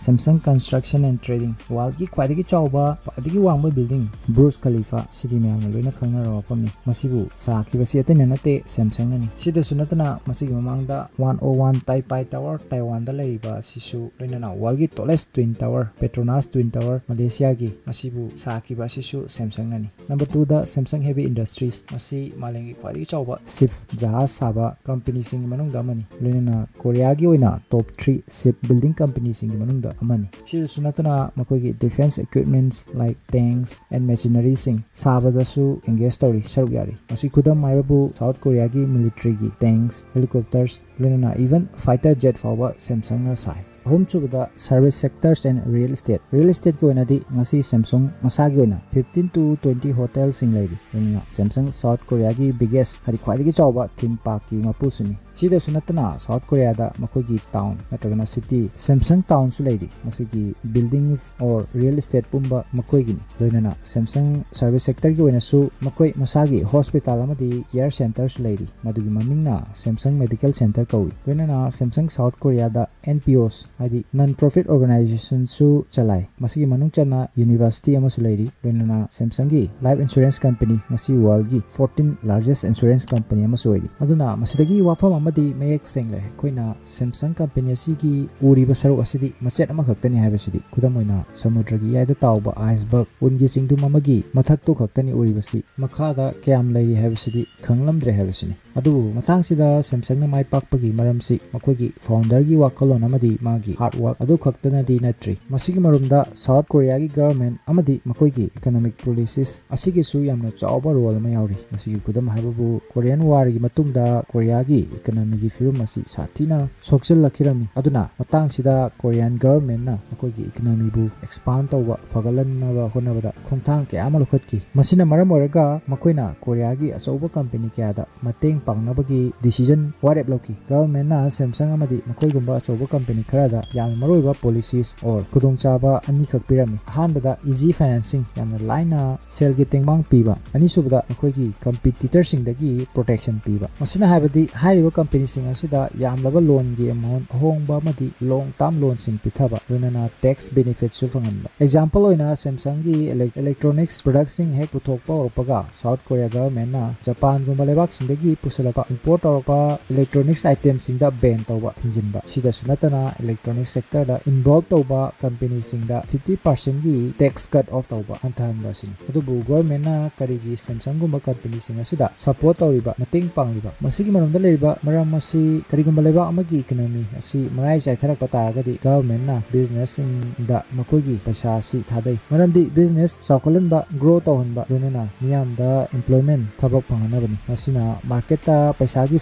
Samsung Construction and Trading, world ꯒꯤ ꯈ꯭ꯋꯥꯏꯗꯒꯤ ꯆꯥꯎꯕ, ꯈ꯭ꯋꯥꯏꯗꯒꯤ ꯋꯥꯡꯕ building Burj Khalifa, ꯁꯤꯗꯤ ꯃꯌꯥꯝꯅ ꯂꯣꯏꯅ ꯈꯪꯅꯔꯕ ꯃꯐꯝꯅꯤ꯫ ꯃꯁꯤꯕꯨ ꯁꯥꯈꯤꯕꯁꯤ ꯑꯇꯩꯅ ꯅꯠꯇꯦ, Samsung ꯅꯅꯤ꯫ ꯁꯤꯗꯁꯨ ꯅꯠꯇꯅ ꯃꯁꯤꯒꯤ ꯃꯃꯥꯡꯗ one oh one Taipei Tower, ꯇꯥꯏꯋꯥꯟꯗ ꯂꯩꯔꯤꯕ ꯑꯁꯤꯁꯨ, ꯂꯣꯏꯅꯅ world ꯒꯤ tallest twin tower, Petronas Twin Tower, ꯃꯂꯦꯁꯤꯌꯥꯒꯤ, ꯃꯁꯤꯕꯨ ꯁꯥꯈꯤꯕ ꯑꯁꯤꯁꯨ Samsung ꯅꯅꯤ꯫ Number two ꯗ Samsung Heavy Industries, ꯃꯁꯤ ꯃꯥꯂꯦꯝꯒꯤ ꯈ꯭ꯋꯥꯏꯗꯒꯤ ꯆꯥꯎꯕ ship, ꯖꯍꯥꯖ ꯁꯥꯕ ꯀꯝꯄꯅꯤꯁꯤꯡꯒꯤ ꯃꯅꯨꯡꯗ ꯑꯃꯅꯤ, ꯂꯣꯏꯅꯅ ꯀꯣꯔꯤꯌꯥꯒꯤ ꯑꯣꯏꯅ top three ship building ꯀꯝꯄꯅꯤꯁꯤꯡꯒꯤ ꯃꯅꯨꯡꯗ ꯑꯃꯅꯤ꯫ ꯁꯤꯗꯁꯨ ꯅꯠꯇꯅ ꯃꯈꯣꯏꯒꯤ defense equipments like tanks and machinery ꯁꯤꯡ ꯁꯥꯕꯗꯁꯨ engage ꯇꯧꯔꯤ, ꯁꯔꯨꯛ ꯌꯥꯔꯤ꯫ ꯃꯁꯤ ꯈꯨꯗꯝ ꯍꯥꯏꯕꯕꯨ South Korea ꯒꯤ military ꯒꯤ tanks, helicopters, ꯂꯣꯏꯅꯅ even fighter jet ꯐꯥꯎꯕ Samsung ꯅ ꯁꯥꯏ꯫ ꯑꯍꯨꯝꯁꯨꯕꯗ Service Sectors and Real Estate꯫ Real estate ꯀꯤ ꯑꯣꯏꯅꯗꯤ ꯉꯁꯤ Samsung ꯃꯁꯥꯒꯤ ꯑꯣꯏꯅ fifteen to twenty hotel ꯁꯤꯡ ꯂꯩꯔꯤ꯫ ꯂꯣꯏꯅꯅ Samsung South Korea ꯒꯤ biggest, ꯍꯥꯏꯗꯤ ꯈ꯭ꯋꯥꯏꯗꯒꯤ ꯆꯥꯎꯕ theme park ꯀꯤ ꯃꯄꯨꯁꯨꯅꯤ꯫ ꯁꯤꯗꯁꯨ ꯅꯠꯇꯅ South Korea ꯗ ꯃꯈꯣꯏꯒꯤ town ꯅꯠꯇ꯭ꯔꯒꯅ city, Samsung Town ꯁꯨ ꯂꯩꯔꯤ꯫ ꯃꯁꯤꯒꯤ buildings or real estate ꯄꯨꯝꯕ ꯃꯈꯣꯏꯒꯤꯅꯤ꯫ ꯂꯣꯏꯅꯅ Samsung service sector ꯒꯤ ꯑꯣꯏꯅꯁꯨ ꯃꯈꯣꯏ ꯃꯁꯥꯒꯤ hospital ꯑꯃꯗꯤ care center ꯁꯨ ꯂꯩꯔꯤ, ꯃꯗꯨꯒꯤ ꯃꯃꯤꯡꯅ Samsung Medical Center ꯀꯧꯏ꯫ ꯂꯣꯏꯅꯅ Samsung South Korea ꯗ N P Os, ꯍꯥꯏꯗꯤ non profit organization ꯁꯨ ꯆꯂꯥꯏ꯫ ꯃꯁꯤꯒꯤ ꯃꯅꯨꯡ ꯆꯟꯅ university ꯑꯃꯁꯨ ꯂꯩꯔꯤ꯫ ꯂꯣꯏꯅꯅ Samsung ꯒꯤ life insurance company, ꯃꯁꯤ world ꯒꯤ fourteen largest insurance company ꯑꯃꯁꯨ ꯑꯣꯏꯔꯤ꯫ ꯑꯗꯨꯅ ꯃꯁꯤꯗꯒꯤ ꯋꯥꯐꯝ ꯑꯃꯗꯤ ꯃꯌꯦꯛ ꯁꯦꯡꯂꯦ, ꯑꯩꯈꯣꯏꯅ Samsung company ꯑꯁꯤꯒꯤ ꯎꯔꯤꯕ ꯁꯔꯨꯛ ꯑꯁꯤꯗꯤ ꯃꯆꯦꯠ ꯑꯃꯈꯛꯇꯅꯤ ꯍꯥꯏꯕꯁꯤꯗꯤ꯫ ꯈꯨꯗꯝ ꯑꯣꯏꯅ, ꯁꯃꯨꯗ꯭ꯔꯒꯤ ꯏꯌꯥꯏꯗ ꯇꯥꯎꯕ iceberg, ꯎꯟꯒꯤ ꯆꯤꯡꯗꯨꯝ ꯑꯃꯒꯤ ꯃꯊꯛꯇꯨ ꯈꯛꯇꯅꯤ ꯎꯔꯤꯕꯁꯤ, ꯃꯈꯥꯗ ꯀꯌꯥꯝ ꯂꯩꯔꯤ ꯍꯥꯏꯕꯁꯤꯗꯤ ꯈꯪꯂꯝꯗ꯭ꯔꯦ ꯍꯥꯏꯕꯁꯤꯅꯤ꯫ ꯑꯗꯨꯕꯨ ꯃꯇꯥꯡꯁꯤꯗ ꯁꯦꯝꯁꯪꯅ ꯃꯥꯏ ꯄꯥꯛꯄꯒꯤ ꯃꯔꯝꯁꯤ ꯃꯈꯣꯏꯒꯤ founderꯒꯤ ꯋꯥꯈꯜꯂꯣꯟ ꯑꯃꯗꯤ ꯃꯥꯒꯤ hard work ꯑꯗꯨ ꯈꯛꯇꯅꯗꯤ ꯅꯠꯇ꯭ꯔꯤ꯫ ꯃꯁꯤꯒꯤ ꯃꯔꯨꯝꯗ South Koreaꯒꯤ government ꯑꯃꯗꯤ ꯃꯈꯣꯏꯒꯤ economic policies ꯑꯁꯤꯒꯤꯁꯨ ꯌꯥꯝꯅ ꯆꯥꯎꯕ role ꯑꯃ ꯌꯥꯎꯔꯤ꯫ ꯃꯁꯤꯒꯤ ꯈꯨꯗꯝ ꯍꯥꯏꯕꯕꯨ Korean Warꯒꯤ ꯃꯇꯨꯡꯗ ꯀꯣꯔꯤꯌꯥꯒꯤ economyꯒꯤ ꯐꯤꯕꯝ ꯑꯁꯤ ꯁꯥꯊꯤꯅ ꯁꯣꯛꯆꯤꯜꯂꯛꯈꯤꯔꯝꯃꯤ꯫ ꯑꯗꯨꯅ ꯃꯇꯥꯡꯁꯤꯗ Korean governmentꯅ ꯃꯈꯣꯏꯒꯤ economyꯕꯨ expand ꯇꯧꯕ ꯐꯒꯠꯍꯟꯅꯕ ꯍꯣꯠꯅꯕꯗ ꯈꯣꯡꯊꯥꯡ ꯀꯌꯥ ꯑꯃ ꯂꯧꯈꯠꯈꯤ꯫ ꯃꯁꯤꯅ ꯃꯔꯝ ꯑꯣꯏꯔꯒ ꯃꯈꯣꯏꯅ ꯀꯣꯔꯤꯌꯥꯒꯤ ꯑꯆꯧꯕ company ꯀꯌꯥꯗ ꯃꯇꯦꯡ ꯄꯥꯡꯅꯕꯒꯤ decision, ꯋꯥꯔꯦꯞ ꯂꯧꯈꯤ꯫ Governmentꯅ ꯁꯦꯝꯁꯪ ꯑꯃꯗꯤ ꯃꯈꯣꯏꯒꯨꯝꯕ ꯑꯆꯧꯕ company ꯈꯔꯗ ꯌꯥꯝꯅ ꯃꯔꯨꯑꯣꯏꯕ policies or ꯈꯨꯗꯣꯡꯆꯥꯕ ꯑꯅꯤꯈꯛ ꯄꯤꯔꯝꯃꯤ꯫ ꯑꯍꯥꯟꯕꯗ easy financing, ꯌꯥꯝꯅ ꯂꯥꯏꯅ ꯁꯦꯜꯒꯤ ꯇꯦꯡꯕꯥꯡ ꯄꯤꯕ꯫ ꯑꯅꯤꯁꯨꯕꯗ ꯃꯈꯣꯏꯒꯤ competitorꯁꯤꯡꯗꯒꯤ protection ꯄꯤꯕ꯫ ꯃꯁꯤꯅ ꯍꯥꯏꯕꯗꯤ ꯍꯥꯏꯔꯤꯕ companyꯁꯤꯡ ꯑꯁꯤꯗ ꯌꯥꯝꯂꯕ loanꯒꯤ amount, ꯑꯍꯣꯡꯕ ꯑꯃꯗꯤ long term loanꯁꯤꯡ ꯄꯤꯊꯕ, ꯂꯣꯏꯅꯅ tax benefitꯁꯨ ꯐꯪꯍꯟꯕ꯫ Example ꯑꯣꯏꯅ ꯁꯦꯝꯁꯪꯒꯤ elec-, electronics productꯁꯤꯡ ꯍꯦꯛ ꯄꯨꯊꯣꯛꯄ ꯍꯧꯔꯛꯄꯒ South Korea governmentꯅ ꯖꯄꯥꯟꯒꯨꯝꯕ ꯂꯩꯕꯥꯛꯁꯤꯡꯗꯒꯤ ꯄꯨꯁꯤꯜꯂꯛꯄ, import ꯇꯧꯔꯛꯄ electronics itemꯁꯤꯡꯗ ban ꯇꯧꯕ, ꯊꯤꯡꯖꯤꯟꯕ꯫ ꯁꯤꯗꯁꯨ ꯅꯠꯇꯅ electronics sectorꯗ involve ꯇꯧꯕ companyꯁꯤꯡꯗ fifty percentꯒꯤ tax cut off ꯇꯧꯕ, ꯍꯟꯊꯍꯟꯕ ꯑꯁꯤꯅꯤ꯫ ꯑꯗꯨꯕꯨ governmentꯅ ꯀꯔꯤꯒꯤ ꯁꯦꯝꯁꯪꯒꯨꯝꯕ companyꯁꯤꯡ ꯑꯁꯤꯗ support ꯇꯧꯔꯤꯕ, ꯃꯇꯦꯡ ꯄꯥꯡꯂꯤꯕ? ꯃꯁꯤꯒꯤ ꯃꯔꯝꯗ ꯂꯩꯔꯤꯕ ꯃꯔꯝ ꯑꯁꯤ, ꯀꯔꯤꯒꯨꯝꯕ ꯂꯩꯕꯥꯛ ꯑꯃꯒꯤ economy ꯑꯁꯤ ꯃꯔꯥꯏ ꯆꯥꯏꯊꯔꯛꯄ ꯇꯥꯔꯒꯗꯤ governmentꯅ businessꯁꯤꯡꯗ ꯃꯈꯣꯏꯒꯤ ꯄꯩꯁꯥ ꯑꯁꯤ ꯊꯥꯗꯩ꯫ ꯃꯔꯝꯗꯤ business ꯆꯥꯎꯈꯠꯍꯟꯕ, grow ꯇꯧꯍꯟꯕ, ꯂꯣꯏꯅꯅ ꯃꯤꯌꯥꯝꯗ employment, ꯊꯕꯛ ꯐꯪꯍꯟꯅꯕꯅꯤ꯫ ꯃꯁꯤꯅ marketꯇ ꯄꯩꯁꯥꯒꯤ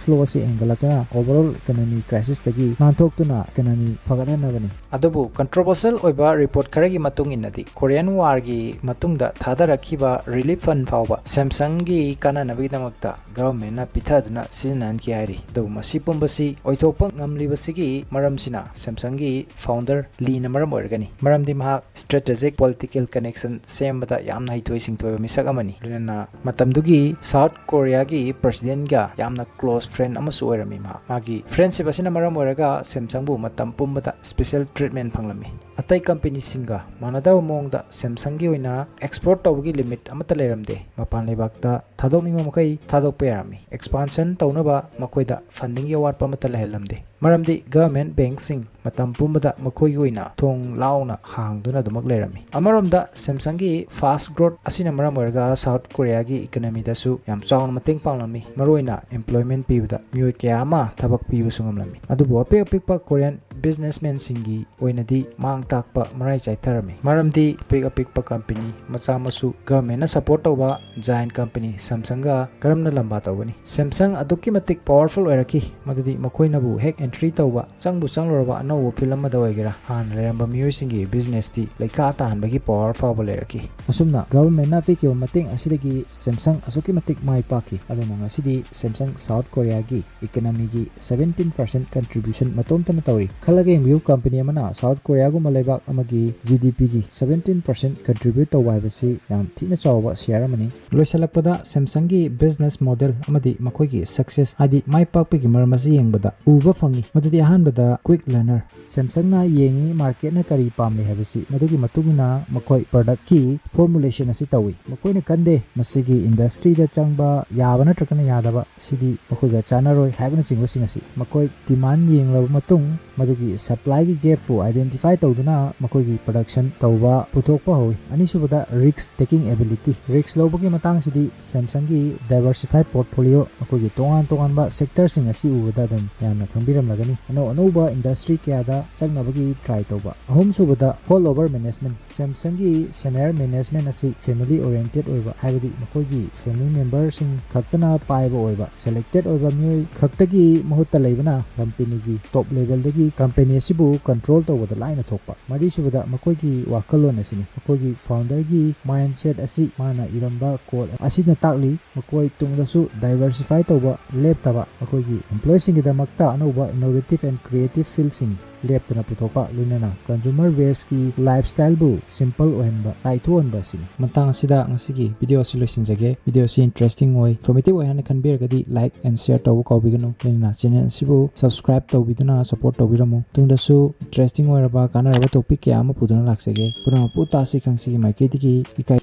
flow ꯑꯁꯤ ꯍꯦꯟꯒꯠꯂꯛꯇꯨꯅ overall economy crisisꯇꯒꯤ ꯅꯥꯟꯊꯣꯛꯇꯨꯅ economy ꯐꯒꯠꯍꯟꯅꯕꯅꯤ꯫ ꯑꯗꯨꯕꯨ controversial ꯑꯣꯏꯕ report ꯈꯔꯒꯤ ꯃꯇꯨꯡ ꯏꯟꯅꯗꯤ, Korean Warꯒꯤ ꯃꯇꯨꯡꯗ ꯊꯥꯗꯔꯛꯈꯤꯕ relief fund ꯐꯥꯎꯕ ꯁꯦꯝꯁꯪꯒꯤ ꯀꯥꯟꯅꯅꯕꯒꯤꯗꯃꯛꯇ governmentꯅ ꯄꯤꯊꯗꯨꯅ ꯁꯤꯖꯤꯟꯅꯍꯟꯈꯤ ꯍꯥꯏꯔꯤ꯫ ꯑꯗꯨꯕꯨ ꯃꯁꯤ ꯄꯨꯝꯕꯁꯤ ꯑꯣꯏꯊꯣꯛꯄ ꯉꯝꯂꯤꯕꯁꯤꯒꯤ ꯃꯔꯝꯁꯤꯅ ꯁꯦꯝꯁꯪꯒꯤ founder ꯂꯤꯅ ꯃꯔꯝ ꯑꯣꯏꯔꯒꯅꯤ꯫ ꯃꯔꯝꯗꯤ ꯃꯍꯥꯛ strategic political connection ꯁꯦꯝꯕꯗ ꯌꯥꯝꯅ ꯍꯩꯊꯣꯏ ꯁꯤꯡꯊꯣꯏꯕ ꯃꯤꯁꯛ ꯑꯃꯅꯤ꯫ ꯂꯣꯏꯅꯅ ꯃꯇꯝꯗꯨꯒꯤ South Koreaꯒꯤ presidentꯒ ꯌꯥꯝꯅ close friend ꯑꯃꯁꯨ ꯑꯣꯏꯔꯝꯃꯤ ꯃꯍꯥꯛ꯫ ꯃꯥꯒꯤ friendship ꯑꯁꯤꯅ ꯃꯔꯝ ꯑꯣꯏꯔꯒ ꯁꯦꯝꯁꯪꯕꯨ ꯃꯇꯝ ꯄꯨꯝꯕꯗ special treatment ꯐꯪꯂꯝꯃꯤ꯫ ꯑꯇꯩ ꯀꯝꯄꯦꯅꯤꯁꯤꯡꯒ ꯃꯥꯟꯅꯗꯕ ꯃꯑꯣꯡꯗ ꯁꯦꯝꯁꯪꯒꯤ ꯑꯣꯏꯅ ꯑꯦꯛꯁꯄꯣꯔꯠ ꯇꯧꯕꯒꯤ ꯂꯤꯃꯤꯠ ꯑꯃꯠꯇ ꯂꯩꯔꯝꯗꯦ꯫ ꯃꯄꯥꯟ ꯂꯩꯕꯥꯛꯇ ꯊꯥꯗꯣꯛꯅꯤꯡꯕ ꯃꯈꯩ ꯊꯥꯗꯣꯛꯄ ꯌꯥꯔꯝꯃꯤ꯫ ꯑꯦꯛꯁꯄꯥꯟꯁꯟ ꯇꯧꯅꯕ ꯃꯈꯣꯏꯗ ꯐꯟꯗꯤꯡꯒꯤ ꯑꯋꯥꯠꯄ ꯑꯃꯠꯇ ꯂꯩꯍꯜꯂꯝꯗꯦ, ꯃꯔꯝꯗꯤ ꯒꯚꯔꯟꯃꯦꯟꯠ ꯕꯦꯡꯛꯁꯤꯡ ꯃꯇꯝ ꯄꯨꯝꯕꯗ ꯃꯈꯣꯏꯒꯤ ꯑꯣꯏꯅ ꯊꯣꯡ ꯂꯥꯎꯅ ꯍꯥꯡꯗꯨꯅ ꯑꯗꯨꯃꯛ ꯂꯩꯔꯝꯃꯤ꯫ ꯑꯃꯔꯣꯝꯗ ꯁꯦꯝꯁꯪꯒꯤ ꯐꯥꯁ꯭ꯠ ꯒ꯭ꯔꯣꯊ ꯑꯁꯤꯅ ꯃꯔꯝ ꯑꯣꯏꯔꯒ ꯁꯥꯎꯠ ꯀꯣꯔꯤꯌꯥꯒꯤ ꯏꯀꯣꯅꯣꯃꯤꯗꯁꯨ ꯌꯥꯝ ꯆꯥꯎꯅ ꯃꯇꯦꯡ ꯄꯥꯡꯂꯝꯃꯤ, ꯃꯔꯨꯑꯣꯏꯅ ꯑꯦꯝꯄ꯭ꯂꯣꯏꯃꯦꯟꯠ ꯄꯤꯕꯗ ꯃꯤꯑꯣꯏ ꯀꯌꯥ ꯑꯃ ꯊꯕꯛ ꯄꯤꯕꯁꯨ ꯉꯝꯂꯝꯃꯤ꯫ ꯑꯗꯨꯕꯨ ꯑꯄꯤꯛ ꯑꯄꯤꯛꯄ ꯀꯣꯔꯤꯌꯟ ꯕꯤꯖꯤꯅꯦꯁꯃꯦꯟꯁꯤꯡꯒꯤ ꯑꯣꯏꯅꯗꯤ ꯃꯥꯡ ꯇꯥꯛꯄ ꯃꯔꯥꯏ ꯆꯥꯏꯊꯔꯝꯃꯤ, ꯃꯔꯝꯗꯤ ꯑꯄꯤꯛ ꯑꯄꯤꯛꯄ ꯀꯝꯄꯦꯅꯤ ꯃꯆꯥ ꯃꯁꯨ ꯒꯚꯔꯟꯃꯦꯟꯠꯅ ꯁꯄꯣꯔꯠ ꯇꯧꯕ ꯖꯥꯌꯟꯠ ꯀꯝꯄꯦꯅꯤ ꯁꯦꯝꯁꯪꯒ ꯀꯔꯝꯅ ꯂꯝꯕꯥ ꯇꯧꯒꯅꯤ? ꯁꯦꯝꯁꯪ ꯑꯗꯨꯛꯀꯤ ꯃꯇꯤꯛ ꯄꯥꯋꯔꯐꯨꯜ ꯑꯣꯏꯔꯛꯈꯤ, ꯃꯗꯨꯗꯤ ꯃꯈꯣꯏꯅꯕꯨ ꯍꯦꯛ ꯑꯦꯟꯇ꯭ꯔꯤ ꯇꯧꯕ, ꯆꯪꯕꯨ ꯆꯪꯂꯨꯔꯕ ꯑꯅꯧꯕ ꯐꯤꯜ ꯑꯃꯗ ꯑꯣꯏꯒꯦꯔꯥ, ꯍꯥꯟꯅ ꯂꯩꯔꯝꯕ ꯃꯤꯑꯣꯏꯁꯤꯡꯒꯤ ꯕꯤꯖꯤꯅꯦꯁꯇꯤ ꯂꯩꯈꯥ ꯇꯥꯍꯟꯕꯒꯤ ꯄꯥꯋꯔ ꯐꯥꯎꯕ ꯂꯩꯔꯛꯈꯤ꯫ ꯑꯁꯨꯝꯅ ꯒꯚꯔꯟꯃꯦꯟꯠꯅ ꯄꯤꯈꯤꯕ ꯃꯇꯦꯡ ꯑꯁꯤꯗꯒꯤ ꯁꯦꯝꯁꯪ ꯑꯁꯨꯛꯀꯤ ꯃꯇꯤꯛ ꯃꯥꯏ ꯄꯥꯛꯈꯤ꯫ ꯑꯗꯨꯅ ꯉꯁꯤꯗꯤ ꯁꯦꯝꯁꯪ ꯁꯥꯎꯠ ꯀꯣꯔꯤꯌꯥꯒꯤ ꯏꯀꯣꯅꯣꯃꯤꯒꯤ ꯁꯚꯦꯟꯇꯤꯟ ꯄꯥꯔꯁꯦꯟꯠ ꯀꯟꯇ꯭ꯔꯤꯕ꯭ꯌꯨꯁꯟ ꯃꯇꯣꯝꯇꯅ ꯇꯧꯔꯤ꯫ ꯈꯜꯂꯒ ꯌꯦꯡꯕꯤꯌꯨ, ꯀꯝꯄꯦꯅꯤ ꯑꯃꯅ ꯁꯥꯎꯠ ꯀꯣꯔꯤꯌꯥꯒꯨꯝꯕ ꯂꯩꯕꯥꯛ ꯑꯃꯒꯤ ꯖꯤ ꯗꯤ ꯄꯤꯒꯤ ꯁꯚꯦꯟꯇꯤꯟ ꯄꯥꯔꯁꯦꯟꯠ ꯀꯟꯇ꯭ꯔꯤꯕ꯭ꯌꯨꯠ ꯇꯧꯕ ꯍꯥꯏꯕꯁꯤ ꯌꯥꯝ ꯊꯤꯅ ꯆꯥꯎꯕ ꯁꯤꯌꯥꯔ ꯑꯃꯅꯤ꯫ ꯂꯣꯏꯁꯤꯜꯂꯛꯄꯗ, ꯁꯦꯝꯁꯪꯒꯤ ꯕꯤꯖꯤꯅꯦꯁ ꯃꯣꯗꯦꯜ ꯑꯃꯗꯤ ꯃꯈꯣꯏꯒꯤ ꯁꯛꯁꯦꯁ, ꯍꯥꯏꯗꯤ ꯃꯥꯏ ꯄꯥꯛꯄꯒꯤ ꯃꯔꯝ ꯑꯁꯤ ꯌꯦꯡꯕꯗ ꯎꯕ ꯐꯪꯉꯤ꯫ ꯃꯗꯨꯗꯤ ꯑꯍꯥꯟꯕꯗ ꯀ꯭ꯋꯤꯛ ꯂꯔꯅꯔ꯫ ꯁꯦꯝꯁꯪꯅ ꯌꯦꯡꯉꯤ ꯃꯥꯔꯀꯦꯠꯅ ꯀꯔꯤ ꯄꯥꯝꯃꯤ ꯍꯥꯏꯕꯁꯤ, ꯃꯗꯨꯒꯤ ꯃꯇꯨꯡ ꯏꯟꯅ ꯃꯈꯣꯏ ꯄ꯭ꯔꯗꯛꯀꯤ ꯐꯣꯔꯃꯨꯂꯦꯁꯟ ꯑꯁꯤ ꯇꯧꯏ꯫ ꯃꯈꯣꯏꯅ ꯈꯟꯗꯦ ꯃꯁꯤꯒꯤ ꯏꯟꯗꯁꯇ꯭ꯔꯤꯗ ꯆꯪꯕ ꯌꯥꯕ ꯅꯠꯇ꯭ꯔꯒꯅ ꯌꯥꯗꯕ, ꯁꯤꯗꯤ ꯃꯈꯣꯏꯒ ꯆꯥꯟꯅꯔꯣꯏ ꯍꯥꯏꯕꯅꯆꯤꯡꯕꯁꯤꯡ ꯑꯁꯤ꯫ ꯃꯈꯣꯏ ꯗꯤꯃꯥꯟ ꯌꯦꯡꯂꯕ ꯃꯇꯨꯡ, ꯃꯗꯨꯒꯤ ꯁꯄ꯭ꯂꯥꯏꯒꯤ ꯒꯦꯞꯄꯨ ꯑꯥꯏꯗꯦꯟꯇꯤꯐꯥꯏ ꯇꯧꯗꯨꯅ ꯃꯈꯣꯏꯒꯤ ꯄ꯭ꯔꯗꯛꯁꯟ ꯇꯧꯕ, ꯄꯨꯊꯣꯛꯄ ꯍꯧꯏ꯫ ꯑꯅꯤꯁꯨꯕꯗ, ꯔꯤꯁ꯭ꯛ ꯇꯦꯀꯤꯡ ꯑꯦꯕꯤꯂꯤꯇꯤ꯫ ꯔꯤꯁ꯭ꯛ ꯂꯧꯕꯒꯤ ꯃꯇꯥꯡꯁꯤꯗꯤ ꯁꯦꯝꯁꯪꯒꯤ ꯗꯥꯏꯕꯔꯁꯤꯐꯥꯏ ꯄꯣꯔꯠꯐꯣꯂꯤꯑꯣ, ꯃꯈꯣꯏꯒꯤ ꯇꯣꯉꯥꯟ ꯇꯣꯉꯥꯟꯕ ꯁꯦꯛꯇꯔꯁꯤꯡ ꯑꯁꯤ ꯎꯕꯗ ꯑꯗꯨꯝ ꯌꯥꯝꯅ ꯈꯪꯕꯤꯔꯝꯂꯒꯅꯤ꯫ ꯑꯅꯧ ꯑꯅꯧꯕ ꯏꯟꯗꯁꯇ꯭ꯔꯤ ꯀꯌꯥꯗ ꯆꯪꯅꯕꯒꯤ ꯇ꯭ꯔꯥꯏ ꯇꯧꯕ꯫ ꯑꯍꯨꯝꯁꯨꯕꯗ, ꯍꯣꯜ ꯑꯣꯚꯔ ꯃꯦꯅꯦꯖꯃꯦꯟꯠ꯫ ꯁꯦꯝꯁꯪꯒꯤ ꯁꯦꯅꯤꯌꯔ ꯃꯦꯅꯦꯖꯃꯦꯟꯠ ꯑꯁꯤ ꯐꯦꯃꯤꯂꯤ ꯑꯣꯔꯤꯌꯦꯟꯇꯦꯗ ꯑꯣꯏꯕ, ꯍꯥꯏꯕꯗꯤ ꯃꯈꯣꯏꯒꯤ ꯐꯦꯃꯤꯂꯤ ꯃꯦꯝꯕꯔꯁꯤꯡ ꯈꯛꯇꯅ ꯄꯥꯏꯕ ꯑꯣꯏꯕ, ꯁꯦꯂꯦꯛꯇꯦꯗ ꯑꯣꯏꯕ ꯃꯤꯑꯣꯏ ꯈꯛꯇꯒꯤ ꯃꯍꯨꯠꯇ ꯂꯩꯕꯅ ꯀꯝꯄꯦꯅꯤꯒꯤ ꯇꯣꯞ ꯂꯦꯚꯦꯜꯗꯒꯤ ꯀꯝꯄꯦꯅꯤ ꯑꯁꯤꯕꯨ ꯀꯟꯇ꯭ꯔꯣꯜ ꯇꯧꯕꯗ ꯂꯥꯏꯅ ꯊꯣꯛꯄ꯫ ꯃꯔꯤꯁꯨꯕꯗ, ꯃꯈꯣꯏꯒꯤ ꯋꯥꯈꯜꯂꯣꯟ ꯑꯁꯤꯅꯤ꯫ ꯃꯈꯣꯏꯒꯤ ꯐꯥꯎꯟꯗꯔꯒꯤ ꯃꯥꯏꯟꯗꯁꯦꯠ ꯑꯁꯤ ꯃꯥꯅ ꯏꯔꯝꯕ ꯀꯣꯗ ꯑꯁꯤꯅ ꯇꯥꯛꯂꯤ꯫ ꯃꯈꯣꯏ ꯇꯨꯡꯗꯁꯨ ꯗꯥꯏꯕꯔꯁꯤꯐꯥꯏ ꯇꯧꯕ ꯂꯦꯞꯇꯕ, ꯃꯈꯣꯏꯒꯤ ꯑꯦꯝꯄ꯭ꯂꯣꯌꯤꯁꯤꯡꯒꯤꯗꯃꯛꯇ ꯑꯅꯧꯕ innovative and creative ꯐꯤꯜꯁꯤꯡ ꯂꯦꯞꯇꯅ ꯄꯨꯊꯣꯛꯄ, ꯂꯣꯏꯅꯅ consumer wasteꯀꯤ lifestyleꯕꯨ simple ꯑꯣꯏꯍꯟꯕ, ꯂꯥꯏꯊꯣꯛꯍꯟꯕ ꯑꯁꯤꯅꯤ꯫ ꯃꯇꯥꯡ ꯑꯁꯤꯗ ꯉꯁꯤꯒꯤ video ꯑꯁꯤ ꯂꯣꯏꯁꯤꯟꯖꯒꯦ꯫ Video ꯑꯁꯤ interesting ꯑꯣꯏ, informative ꯑꯣꯏ ꯍꯥꯏꯅ ꯈꯟꯕꯤꯔꯒꯗꯤ like and share ꯇꯧꯕ ꯀꯥꯎꯕꯤꯒꯅꯨ꯫ ꯂꯣꯏꯅꯅ channel ꯑꯁꯤꯕꯨ subscribe ꯇꯧꯕꯤꯗꯨꯅ support ꯇꯧꯕꯤꯔꯝꯃꯨ꯫ ꯇꯨꯡꯗꯁꯨ interesting ꯑꯣꯏꯔꯕ ꯀꯥꯟꯅꯔꯕ topic ꯀꯌꯥ ꯑꯃ ꯄꯨꯗꯨꯅ ꯂꯥꯛꯆꯒꯦ꯫ ꯄꯨꯝꯅꯃꯛꯄꯨ ꯇꯥꯁꯤ ꯈꯪꯁꯤꯒꯤ ꯃꯥꯏꯀꯩꯗꯒꯤ ꯏꯀꯥꯏ